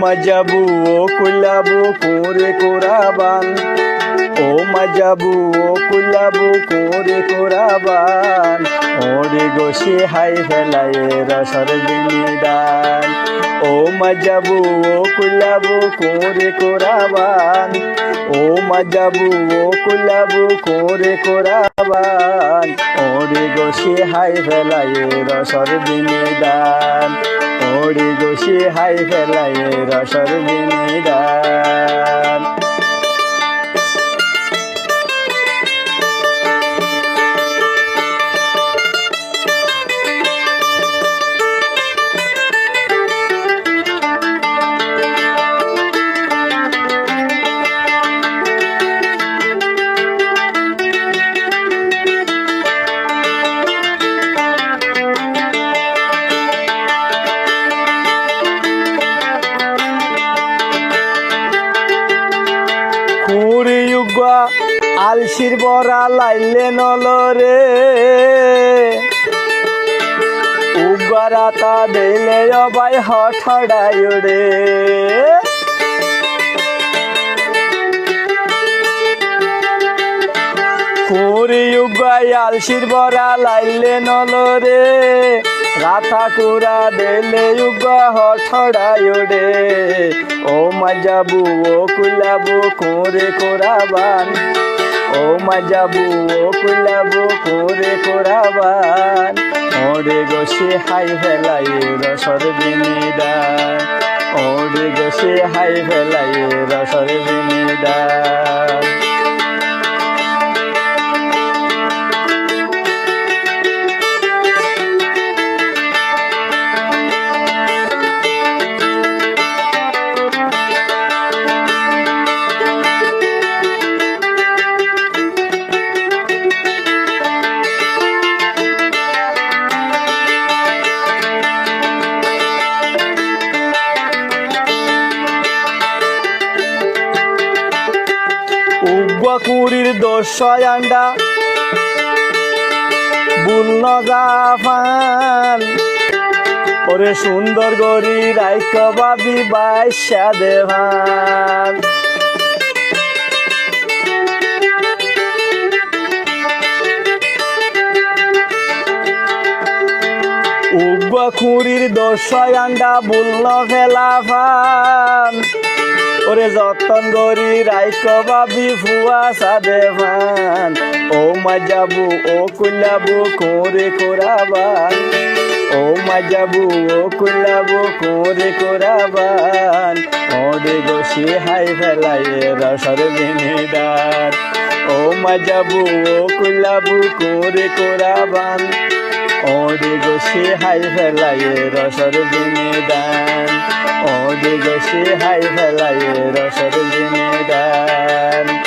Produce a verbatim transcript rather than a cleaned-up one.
Maijjabú ó kuillabú kuñri kuraban, ó maijjabú ó kuillabú kuñri kuraban, uñri gocí hái félaiye rosór bini dán. Ó maijjabú ó kuillabú kuñri kuraban, ó maijjabú ó kuillabú kuñri kuraban, uñri gocí hái félaiye rosór bini dán, uñri gocí hái félaiye rosór bini dán. Kuñri uggúa alcir bóra laillé nolore, uggúa rata deilé ó bái hothódhai uçé. Kuñri uggúa alcir bóra laillé nolore, rata kura deilé uggúa hothódhai uçé. Ó maijjabú ó kuillabú kuñri kuraban, ó maijjabú ó kuillabú kuñri kuraban, uñri gocí hái félaiye rosór bini dán, uñri gocí hái félaiye rosór bini dán. Uggúa kuñrir doccúa añdha bul no zafán, óre cúndor gorí raikkó bábi baiccá de fán. Uggúa kuñrir doccúa añdha bul no féla fán, óre zotton gorí raikkó bábi fuasá de fán. Ó maijjabú ó kuillabú kuñri kuraban, ó maijjabú ó kuillabú kuñri kuraban, uñri gocí hái félaiye rosór bini dán. Ó maijjabú ó kuillabú kuñri kuraban, uñri gocí hái félaiye rosór bini dán, uñri gocí hái félaiye rosór bini dán.